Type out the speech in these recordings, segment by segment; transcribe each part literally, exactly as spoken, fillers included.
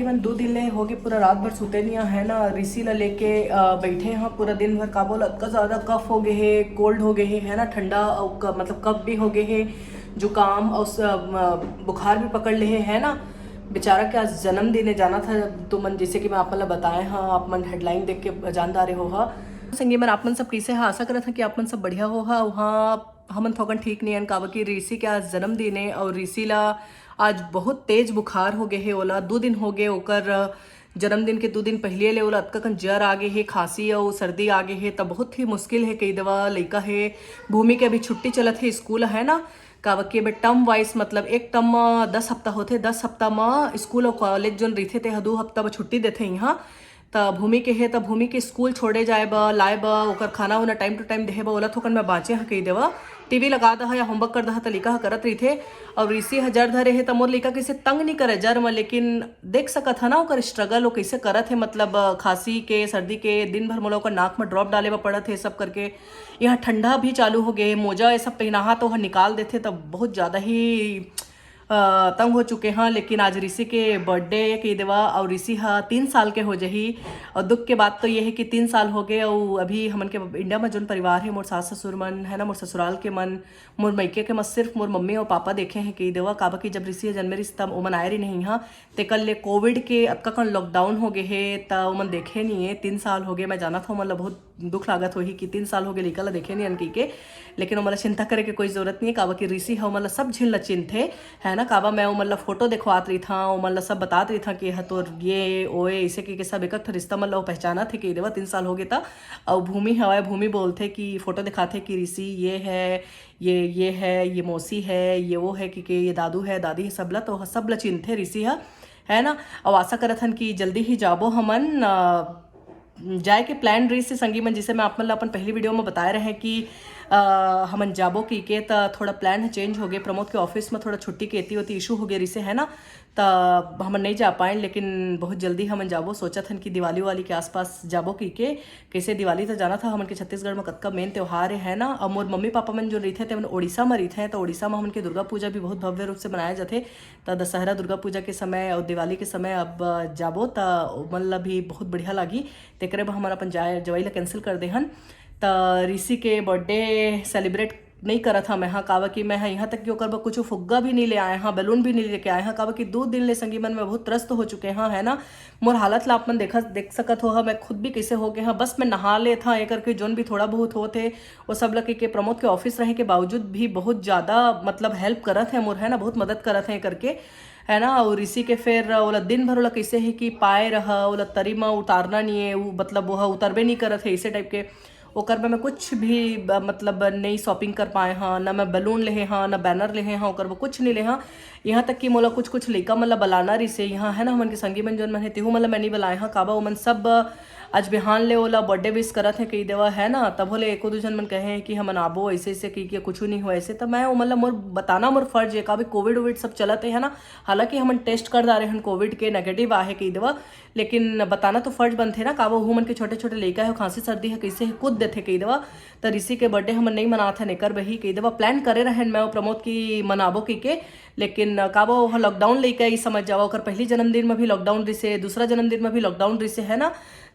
मन दो दिन ले होगे, पूरा रात भर सुते नहीं है ना, ऋषि ला लेके अ, बैठे हैं पूरा दिन भर। का बोला, इतना ज्यादा कफ हो गए है, कोल्ड हो गए है, है ना, ठंडा अउ क- मतलब कफ भी हो गए है, जुकाम और स- अ, बुखार भी पकड़ ले है, है ना। बेचारा के आज जन्मदिन है, जाना था तो मन, जैसे कि मैं आप मन ला बताए हाँ, आप मन हेडलाइन देख के जान डारे हो हा। संगी मन, आप मन सब कैसे हा? आशा करत हा कि आप मन सब बढ़िया हो हा। वहाँ हमन थोकन ठीक नहीं हन, काबर कि ऋषि के आज जन्मदिन है और ऋषि ला आज बहुत तेज बुखार हो गए है। ओला दो दिन हो गए, ओकर जन्मदिन के दो दिन पहले ले ओला अतका कन जर आ गए है, खांसी और सर्दी आ गए है, तब बहुत ही मुश्किल है। कई दवा लइका है, भूमि के अभी छुट्टी चलत है, स्कूल है ना, काबर के टर्म वाइज, मतलब एक टर्म म दस हफ्ता होथे, दस हफ्ता म स्कूल और कॉलेज जोन रहिथे ते ह दो हफ्ता बर छुट्टी देथे यहाँ। त भूमि के हे, त भूमि के स्कूल छोड़े जाए बर, लाए बर, ओकर खाना उना टाइम टू टाइम देहे बर, ओला थोकन मैं बाँचे ह कही देवा। टीवी लगा दहा या होमवर्क कर दहा त लइका ह करत रहिथे। और ऋषि ह जर धरे हे त मोर लइका कइसे तंग नहीं करे जर म, लेकिन देख सकत ह ना ओकर स्ट्रगल, वो कइसे करत हे, मतलब अ, खांसी के, सर्दी के, दिन भर मोला ओकर नाक म ड्रॉप डाले बर पड़त हे, सब करके। यहाँ ठंडा भी चालू हो गए, मोजा ये सब पहनाहा तो ओह निकाल देथे, तब बहुत ज़्यादा ही अ, तंग हो चुके हैं। लेकिन आज ऋषि के बर्थडे कही देवा और ऋषि हा तीन साल के हो जही। और दुख के बात तो ये है कि तीन साल हो गए और अभी हमन के इंडिया में जोन परिवार है, मोर सास ससुर मन है ना, मोर ससुराल के मन, मोर मइके के मन, सिर्फ मोर मम्मी और पापा देखे हैं कही देवा। काबर कि जब ऋषि जन्मे रिस तब ओमन आए रही नहीं हा, तेकर ले कोविड के अतका कन लॉकडाउन हो गए है, त ओमन देखे नहीं है। तीन साल हो गए, मैं जानत हूँ, ओमन ला बहुत दुख लागत होही कि तीन साल हो गए लइका ला देखे नहीं अन कही के। लेकिन ओमन ला चिंता करे के कोई जरूरत नहीं है, काबर कि ऋषि ह ओमन ला सब झिन ला चिन्हथे, है ना। काबर मैं ओमन ला फोटो देखवात रही था, ओमन ला सब बतात रही था कि यह तोर ये ओए, इसे कही के सब एक एक ठो रिश्ता मन ला वो पहचानत हे कही देवा, तीन साल हो गए त। और भूमि हवय, भूमि बोलथे कि फोटो दिखाथे कि ऋषि ये है, ये ये है, ये मौसी है, ये वो है, कि, कि ये दादू है, दादी है, सबला तो सबला चिन्हथे ऋषि ह, है ना। और आशा करत हन कि जल्दी ही जाबो हमन। अ, जाए के प्लान रहिस हे संगी मन, जिसे मैं आप मन ला अपन पहली वीडियो में बताए रहे कि अ, हमन जाबो कही के, त थोड़ा प्लान ह चेंज हो गए। प्रमोद के ऑफिस में थोड़ा छुट्टी के एती ओती इशू हो गए रहिस हे, है ना, त हमन नहीं जा पाए, लेकिन बहुत जल्दी हमन जाबो। सोचत हन कि दिवाली वाली के आसपास जाबो कही के। कैसे दिवाली तो जाना था, हमन के छत्तीसगढ़ में कतका मेन त्योहार है, है ना। और मोर मम्मी पापा मन जो रहिथे, ते मन ओडिशा में रहिथे, तो ओडिशा में हमन के दुर्गा पूजा भी बहुत भव्य रूप से मनाया जाथे। त दशहरा दुर्गा पूजा के समय और दिवाली के समय अब जाबो, त ओमन ला भी बहुत बढ़िया लागी। तेकरे बर हमन अपन जाए, जवाई ला कैंसिल कर दे हन। त ऋषि के बर्थडे सेलिब्रेट नहीं करत हा मैं हा, काबर कि मैं हा यहाँ तक कि ओकर बर कुछ फुग्गा भी नहीं ले आए हा, बैलून भी नहीं लेके आए हा, काबर कि दो दिन ले संगी मन मैं बहुत त्रस्त हो चुके हा, है ना। मोर हालत ला आप मन देखा, देख सकत हो हा, मैं खुद भी कैसे हो गए हा। बस मैं नहा लेत हा, ये करके जोन भी थोड़ा बहुत होत हे, वो सब ला के, के प्रमोद के ऑफिस रहे के बावजूद भी बहुत ज़्यादा, मतलब, हेल्प करत है मोर, है ना, बहुत मदद करत है करके, है ना। और ऋषि के फिर ओला दिन भर ओला कैसे है कि पाए रहा, ओला तरी में उतारना नहीं है, वो, मतलब, वो उतरबे नहीं करत है, इसे टाइप के। ओकर बर मैं कुछ भी ब-, मतलब नहीं शॉपिंग कर पाए हाँ, ना मैं बैलून लेहे हाँ, ना बैनर लेहे हाँ, ओकर बर कुछ नहीं लेहे हाँ। यहाँ तक कि मोला कुछ कुछ लइका मन ला बलाना रहिसे यहाँ, है ना, हमन के संगी मन जोन मन हे, तेहू मन ला मैं नहीं बलाए हाँ। काबर ओमन सब आज बिहान ले ओला बर्थडे विश करत हे कही देवा, है ना। तभो ले एको दू झन मन कहे हैं कि हमन आबो ऐसे ऐसे कही के, कुछ नहीं हो ऐसे। तो मैं ओमन ला, मोर बताना मोर फर्ज है, काबर कोविड वोविड सब चलत है, है ना। हालांकि हमन टेस्ट कर डारे हन कोविड के, नेगेटिव आहे कही देवा, लेकिन बताना तो फर्ज बनथे ना, काबर ओहू मन के छोटे छोटे लइका हे, खांसी सर्दी हे, कैसे हे, कूद देथे कही देवा। त ऋषि के बर्थडे हमन नहीं मनात हन, एकर बही कही देवा। प्लान करे रहन मैं और प्रमोद की मनाबो कही के, लेकिन काबर ओह लॉकडाउन लइका ही समझ जावा, ओकर पहली जन्मदिन में भी लॉकडाउन रिसे, दूसरा जन्मदिन में भी लॉकडाउन रिसे, है ना।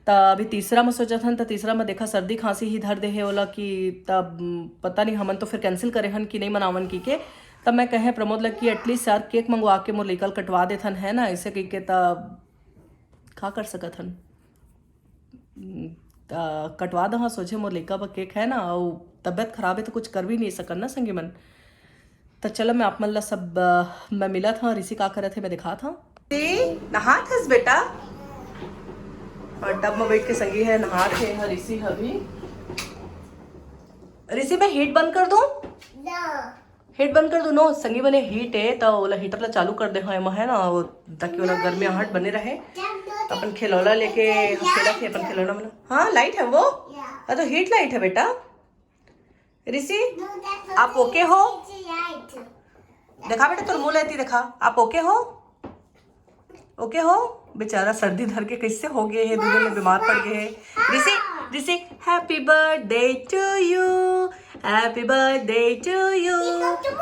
त अभी तीसरा में सोचत हन, त तीसरा में देखा सर्दी खांसी ही धर दे हे ओला कि तब पता नहीं, हमन तो फिर कैंसिल करे हन कि नहीं मनावन कही के। तब मैं कहे प्रमोद लग कि एटलीस्ट यार केक मंगवा के मोर लइका ल कटवा देथन, है ना, ऐसे कही के। तब का कर सकत हन? उम, त कटवा दहा, सोझे मोर लइका बर केक है ना, अउ तबियत खराब है तो कुछ कर भी नहीं सकन ना संगी मन। त चलो मैं आप मन ला सब, अ, मैं मिलत हव, ऋषि का करत हे मैं दिखात हव। ऋषि, नहात हस बेटा? और टब में बैठ के संगी है नहात हे, हाँ, ऋषि ह अभी। ऋषि, मैं हीट बंद कर दूं? हीट बंद कर दो नो, संगी बने हीट है, तो ओला हीटर ला चालू कर दे हो एमा, है ना, वो ताकि ओला गर्मी आहट बने रहे। अपन खिलौना लेके खेलत हे, अपन खिलौना मन। हाँ, लाइट है वो। हाँ, तो हीट लाइट है बेटा। ऋषि, आप ओके हो? देखा बेटा, तोर मुंह लेती देखा, आप ओके हो? ओके हो? बेचारा सर्दी धर के कैसे हो गए है, दो दिन में बीमार पड़ गए है। ऋषि, ऋषि, happy birthday to you, happy birthday to you,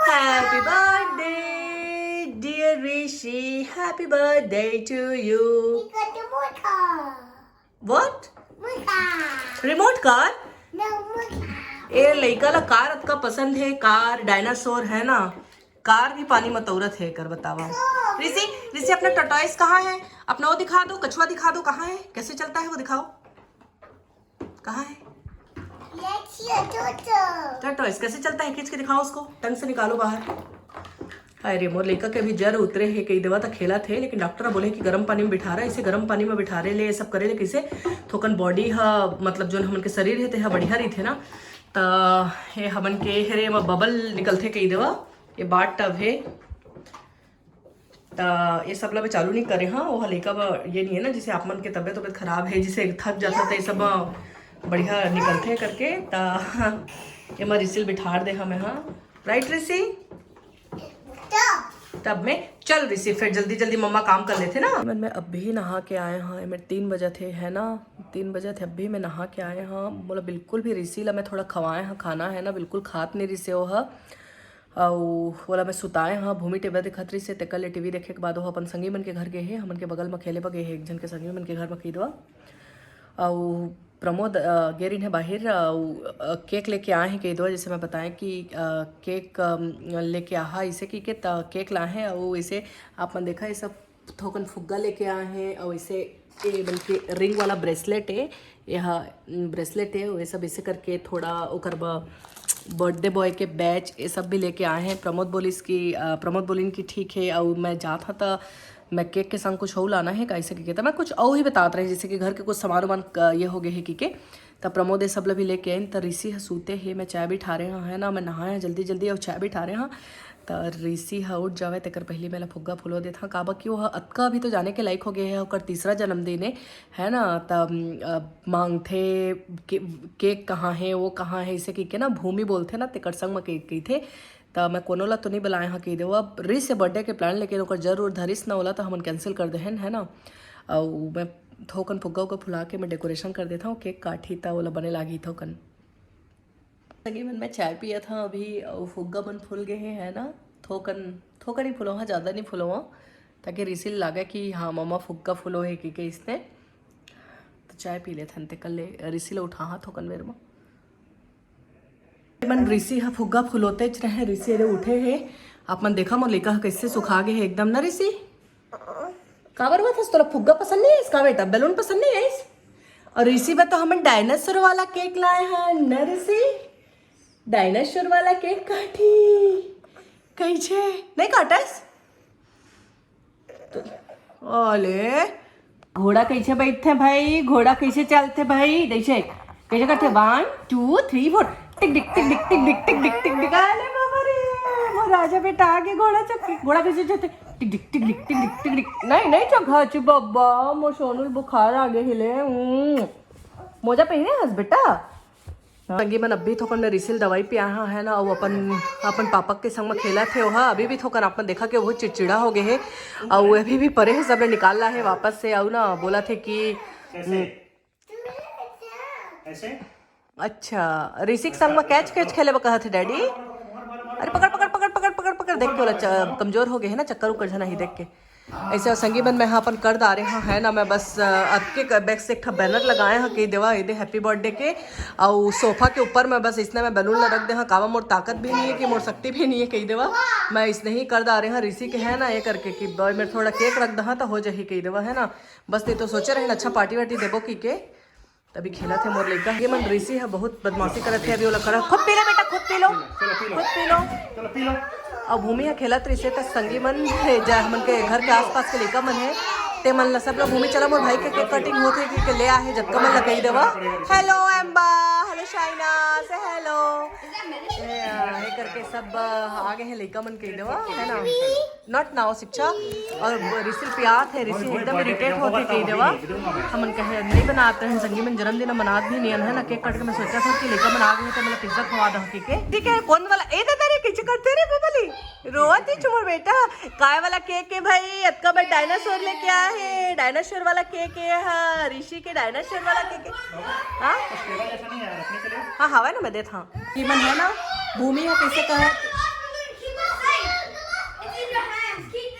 happy birthday Dear Rishi, happy birthday to you. Got the motor. What? Motor. Remote car? No motor. ए लइका ला कार अतका पसंद है, कार, डायनासोर है ना, कार भी पानी में तौरत है कर बतावा। ऋषि, ऋषि अपना टॉर्टॉइस कहाँ है? अपना वो दिखा दो, कछुआ दिखा दो, कहाँ है, कैसे चलता है वो दिखाओ, कहाँ है? Let's see a turtle. Tortoise कैसे चलता है, खींच के दिखाओ उसको, टंग से निकालो बाहर। अरे मोर लइका के अभी जर उतरे है कई देवा त खेलत है, लेकिन डॉक्टर बोले कि गर्म पानी में बिठा रहा है, इसे गर्म पानी में बिठा रहे ले, ये सब करे ले कैसे थोकन बॉडी हा, मतलब जो हमन के शरीर है ते हा बढ़िया रही थे ना, त ये हमन के हरे एमा बबल निकलथे कई देवा, ये बाथ टब है। त ये सब ला मैं चालू नहीं करे हाँ, वो लइका बा ये नहीं है ना, जैसे आप मन के तबियत तबियत खराब है, जैसे थक जाता त ये सब बढ़िया निकलथे करके। त एमा ऋषि ल बिठार दे हमें हाँ, राइट ऋषि? तब मैं चल ऋषि फिर जल्दी जल्दी मम्मा काम कर लेथे ना। मन मैं अभी नहा के आए हाँ, मैं तीन बजे थे है ना, तीन बजे थे अभी मैं नहा के आए हाँ। बोला बिल्कुल भी ऋषि ला मैं थोड़ा खवाए हाँ खाना है ना, बिल्कुल खात नहीं ऋषि वो हा। अउ ओला मैं सुताए हाँ, भूमि टेबा देखत रहिस हे, तेकर ले टीवी देखे के बाद ओह अपन संगी मन के घर गे हे, हमन के बगल म खेले बर गे हे, एक झन के संगी मन के घर म कही दवा। अउ प्रमोद अ, गे रहिन हे बाहिर, अउ अ, केक लेके आए हे कही दवा, जैसे मैं बताए कि अ, केक अम, लेके आहा इसे कहि के त केक लाए हे, अउ इसे आप मन देखा ये सब थोकन फुग्गा लेके आए हे, अउ इसे ये बल्कि रिंग वाला ब्रेसलेट हे, यह ब्रेसलेट हे, ये सब इसे करके थोड़ा ओकर बर्थडे बॉय के बैच ये सब भी लेके आए हैं। प्रमोद बोलिस कि अ, प्रमोद बोलिन कि ठीक है, अउ मैं जात हाँ त मैं केक के संग कुछ अउ लाना है कैसे के, त मैं कुछ अउ ही बतात रहे, जैसे कि घर के कुछ सामान वामान क- ये हो गए है कि के। त प्रमोद ये सब ला भी लेके आइन। त ऋषि ह सूते हे, मैं चाय बिठा रहे हाँ है ना, मैं नहाए हाँ जल्दी जल्दी अउ चाय बिठा रहे हाँ। त ऋषि ह उठ जावे तेकर पहली मैं ला फुग्गा फुलो देत हाँ, काबर कि वो ह अतका अभी तो जाने के लायक हो गए है, ओकर तीसरा जन्मदिन है, है ना। त अम, अ, मांगथे के, केक कहाँ है, वो कहाँ है, इसे कहि के ना भूमि बोलथे ना, तेकर संग म केक कहिथे। त मैं कोनो ला तो नहीं बुलाए हाँ कहि देवो, अब ऋषि से बर्थडे के प्लान लेकिन ओकर जरूर धरिस ना ओला, त हमन कैंसिल कर देहन है ना। अउ मैं थोकन फुग्गा उग्गा फुला के मैं डेकोरेशन कर देता हूँ, केक काटी त ओला बने लागी थोकन। संगी मन, मैं चाय पिया था अभी, अउ फुग्गा मन फूल गए हैं है ना, थोकन थोकन ही फुलो हाँ, ज़्यादा नहीं फुलो हाँ, ताकि ऋषि ल लागे कि हाँ मम्मा फुग्गा फुलो है कि के इसने। तो चाय पी लेथन ते कल ले ऋषि ल उठा हाँ थोकन बेर में। मन ऋषि ह फुग्गा फुलोतेच रहे, ऋषि एदे उठे हे। आप मन देखा मोर लइका ह कैसे सुखा गे हे एकदम ना ऋषि। काबर हुआ था तोला फुग्गा पसंद नहीं है इसका बेटा, बैलून पसंद नहीं है इस। और ऋषि बा तो हमन डायनासोर वाला केक लाए हैं ना ऋषि, डायनासोर वाला केक काटी। कैसे नहीं काटस? ओले घोड़ा कैसे बैठथे भाई, घोड़ा कैसे चलथे भाई, जैसे कैसे करथे, वन टू थ्री फोर, टिक टिक टिक टिक टिक टिक टिक टिक टिक टिक। अरे बाबा रे, मोर राजा बेटा आगे घोड़ा चक्की, घोड़ा कैसे चलथे, टिक टिक टिक टिक टिक टिक टिक टिक। नहीं नहीं चघाचू बाबा, मोर सोनू ल बुखार आ गए हिले। हम्म। मोजा पहने हस बेटा? संगी मन अभी थोकन में ऋषि ल दवाई पिया है ना, वो अपन अपन पापा के संग में खेलत हे। ओहा अभी भी थोकन आप मन देखा के वो चिड़चिड़ा हो गए हे, और वो अभी भी परे हे, सब ले निकाल ला है वापस से। अउ ना बोला थे कि कैसे? ऐसे? अच्छा, ऋषि के संग में कैच कैच खेले बर कहत हे डैडी। अरे पकड़ पकड़ पकड़ पकड़ पकड़ पकड़, देख के बोला च- कमजोर हो गए है ना, चक्कर उक्कर झना ही देख के। ऐसे संगी मन मैं हाँ अपन कर डारे हाँ है ना, मैं बस अ, अतके बैक से एक ठा बैनर लगाए हाँ कही देवा एदे हैप्पी बर्थडे के, और सोफा के ऊपर मैं बस इसने मैं बैलून ला रख दे हाँ, कावा मोर ताकत भी नहीं है कि मोर शक्ति भी नहीं है कही देवा। मैं इसने ही कर डारे हाँ, ऋषि के है ना ये करके कि बॉय मेरे थोड़ा केक रख दहा तो हो जाही कही देवा है ना। बस नहीं तो सोचे रहे अच्छा पार्टी वार्टी देबो की के। तभी खेलत हे मोर लइका। ये मन ऋषि ह बहुत बदमाशी करत हे, अभी ओला करा। खुद पी ले बेटा, खुद पी लो, चलो पी लो। खुद पी लो। चलो पी लो। अब भूमि ह खेलत रहिसे त संगी मन हे, जा हमन के घर के आसपास के लइका मन हे, ते मन ला सब ला भूमि चला मोर भाई के केक कटिंग होथे कि के ले आहे जतका मन ला कही देवा। हेलो एम्बा, हेलो शाइना, से हेलो। ये करके सब आगे हे लइका मन कही देवा है ना। नॉट नाउ शिक्षा। और ऋषि पियात हे, ऋषि एकदम इरिटेट होत हे कही देवा। हमन कहे नहीं बनाते हैं संगी मन जन्मदिन मनात भी नहीं है ना, केक कट के मैं सोचा था कि लइका मन आगे तो मैं पिज्जा खवा दहा के। ठीक है, कौन वाला? ए दादा रे, कैसे करते रे बबली? रोवत ही चुमर बेटा। काय वाला केक है भाई? अतका बड़ डायनासोर लेके आए हे, डायनासोर वाला केक है। हाँ, ऋषि के डायनासोर वाला केक है। हाँ, हाँ, हवा ना मैं देत हाँ। ये मन है ना, भूमि है कैसे कहे? Keep it safe. It's in your hands. Keep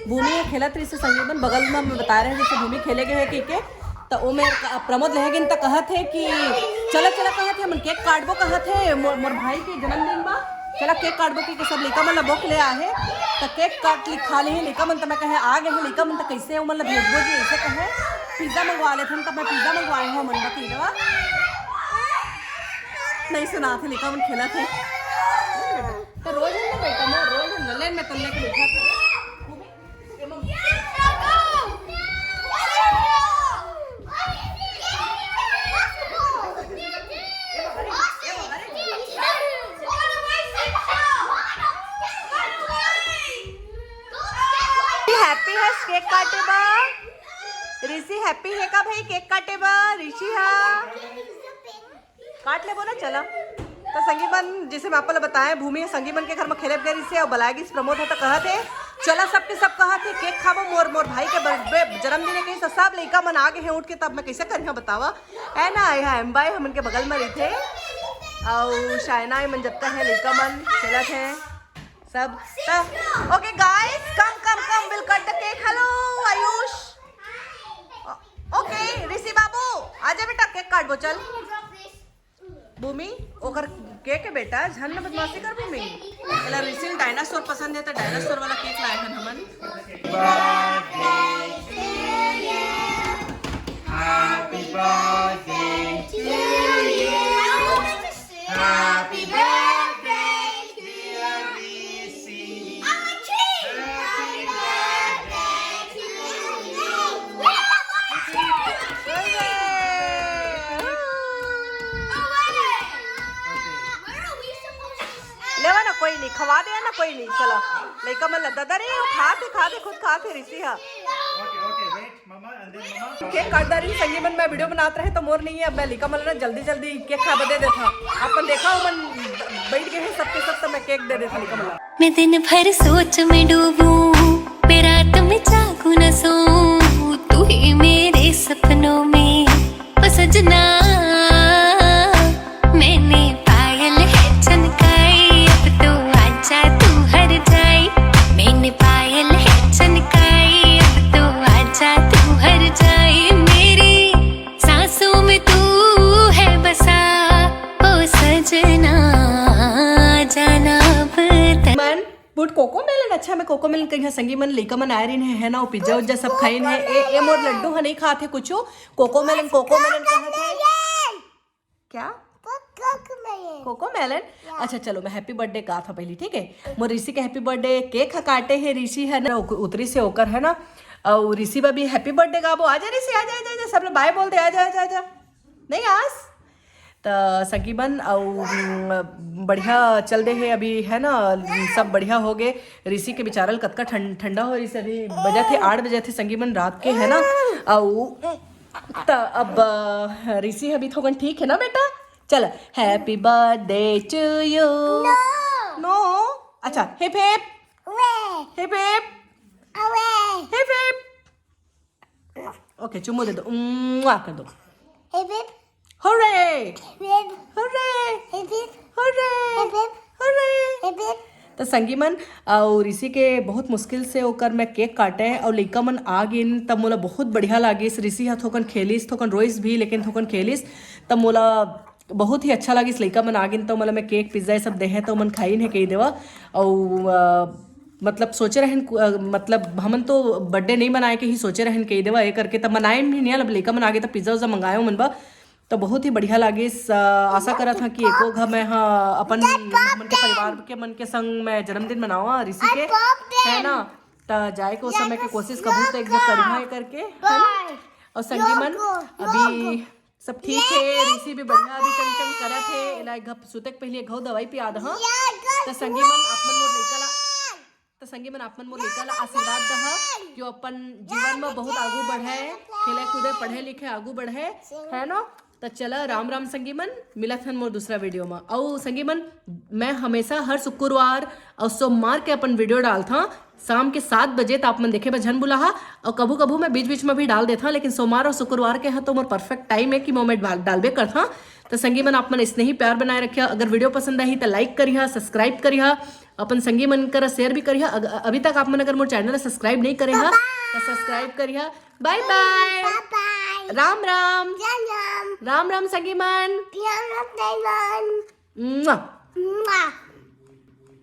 भूमि ह खेलत रहिस हे संगी मन, बगल में मैं बता रहे हैं, जैसे भूमि खेले गए है कि के, त ओ मेर क-, प्रमोद लेहे गिन त कहत हे कि चला, चला कहत हे, हमन केक काटबो कहत हे, मोर, मोर भाई के जन्मदिन बा, चला केक काटबो कि के, सब लइका मन ला बोक ले आहे, त केक काट ली, खा ले लइका मन, त मैं कहे आ गए हैं लइका मन, त कैसे ओमन ला भेजबो जी, ऐसे कहे पिज्जा मंगवा लेथन, त मैं पिज्जा मंगवाए हूँ मन ला पिज्जा। नहीं सुनात हे, लइका मन खेलत हे। त रोज है ना बेटा, मैं रोज है ना, ले मैं तल्ले के बैठा था। Happy हस केक काटे बा? ऋषि happy हे का भाई केक काटे बा? ऋषि हा काट लेबो ना, चला। त संगी मन, जैसे मैं आप ला बताए, भूमि ह संगी मन के घर में खेले गए रहिस हे, अउ बलाए गिस प्रमोद ह त कहत हे, चला सबके सब कहत हे, केक खाबो, मोर, मोर भाई के birthday, जन्मदिन हे कहिस, सब लइका मन आ गए हैं उठ के, तब मैं कैसे करिहा बतावा, है ना? यहाँ एम्बाई हमन के बगल में रहिथे, अउ शायना मन जतका है लइका मन खेलत हैं सब। त, okay guys, come, come, come, we'll cut the cake. Hello Ayush. Okay ऋषि बाबू, आजा बेटा, केक काटबो, चल। भूमि, ओकर केक है बेटा, झन न बदमाशी कर भूमि। एला ऋषि ल डायनासोर पसंद है, त डायनासोर वाला केक लाए हन हमन। Happy birthday to you. Happy birthday to you. Happy birthday, dear Rishi. Happy birthday to you. लेवा ना, कोई नहीं, खवा दे ना, कोई नहीं। चला, लइका मन ला ददा रे, वो खात हे, खात हे, खुद खात हे ऋषि हा। Okay, okay, wait, mama, and then mama. Cake काटदा रही संगी मन, मैं वीडियो बनात रहे त मोर नहीं है, अब मैं लइका मन ला जल्दी जल्दी केक खाबा दे देथा। अपन देखा, मन बैठ गए हैं सबके सब, त मैं केक दे देथा लइका मन ला। मैं दिन भर सोच में डूबूं, मैं रात में जागू न सोऊं, तू ही मेरे सपनों में ओ सजना। मैंने पायल है चनकाई, अब तो आजा तू हर जाई। मैंने पायल है चनकाई, अब तो आजा तू हर जाई। मेरी सांसों में तू है बसा, ओ सजना, जाना अब तक। मन पुट कोको मेलन, अच्छा मैं कोको मेलन कहीं संगी मन लइका मन आए रहिन है, है ना, वो पिज्जा उज्जा सब खाइन है। ए, ए मोर लड्डू ह नहीं खात हे कुछ। कोको मेलन, कोको मेलन कहत हे। क्या? Cocomelon. अच्छा चलो, मैं हैप्पी बर्थडे कहा था पहली, ठीक है। मोर ऋषि के हैप्पी बर्थडे केक ह काटे हे ऋषि, है ना, उक-, उतरी से ओकर, है ना। और ऋषि बा भी हैप्पी बर्थडे गाबो। आजा ऋषि, आजा, आजा, आजा, सब लोग बाय बोल दे, आजा, आजा, आजा। नहीं आस? त संगी मन, अउ, उम, बढ़िया चल दे हे अभी, है ना, सब बढ़िया हो गए। ऋषि के बेचारा ल कतका ठंड, ठंडा हो रही से, अभी बजे थे आठ बजे थे संगी मन रात के, है ना। अउ त अब, अ, ऋषि अभी थोकन ठीक है ना बेटा? चल, happy birthday to you। No। No। अच्छा, hip hip। Hip hip। Hip hip। ओके, चुम्मू दे दो, मुआ कर दो। Hip hip। Hooray! Hip hip। Hooray! Hip hip। Hooray! Hip hip। Hooray! Hip hip। त संगी मन, अउ ऋषि के बहुत मुश्किल से ओकर मैं केक काटे, अउ लइका मन आ गिन, तब मोला बहुत बढ़िया लागिस। ऋषि ह थोकन खेलिस, थोकन रोइस भी, लेकिन थोकन खेलिस, तब मोला बहुत ही अच्छा लागिस। लइका मन आ गिन, त मोला मैं केक, पिज्जा ये सब देहे, त ओमन खाइन हे कही देवा। अउ, अ, मतलब सोचे रहन कु-, अ, मतलब हमन तो बर्थडे नहीं मनाए के ही सोचे रहन कही देवा, ये करके तब मनाए भी नहीं, अब लइका मन आ गे, तब पिज्जा उज्जा मंगाए ओमन बर। तो बहुत ही बढ़िया लागिस। अ, आशा करत हँव कि एको घ मैं ह अपन हमन के परिवार के मन के संग मैं जन्मदिन मनावा ऋषि के, है ना। त जाए के उस समय के कोशिश करहूँ, तो एक बार करिहा ये करके, है ना? और संगी मन, अभी सब ठीक है, ऋषि भी बढ़िया अभी चंग चंग करत है। एला एक घप सुते के पहले एक घाव दवाई पिया दहा। त संगी मन, आप मन मोर लइका ला, त संगी मन, आप मन मोर लइका ला आशीर्वाद दहा कि वो अपन जीवन में बहुत आगू बढ़े, खेले कूदे, पढ़े लिखे, आगू बढ़े, है ना? त चला, राम राम संगी मन, मिलत हन मोर दूसरा वीडियो म। अउ संगी मन, मैं हमेशा हर शुक्रवार अउ सोमवार के अपन वीडियो डालथंव शाम के सात बजे, त आप मन देखे बर झन भुलाहा। अउ कभू कभू मैं बीच बीच में भी डाल देथंव, लेकिन सोमवार अउ शुक्रवार के ह तो मोर परफेक्ट टाइम हे कि मैं डाल, डालबे करथंव। त संगी मन, आप मन अइसने ही प्यार बनाए रखिहा। अगर वीडियो पसंद आही त लाइक करिहा, सब्सक्राइब करिहा, अपन संगी मन करा शेयर भी करिहा। अग-, अभी तक आप मन अगर मोर चैनल ला सब्सक्राइब नहीं करे हा त सब्सक्राइब करिहा। बाय बाय, बाय बाय। राम राम, राम राम। राम राम संगी मन। राम राम। मुआ।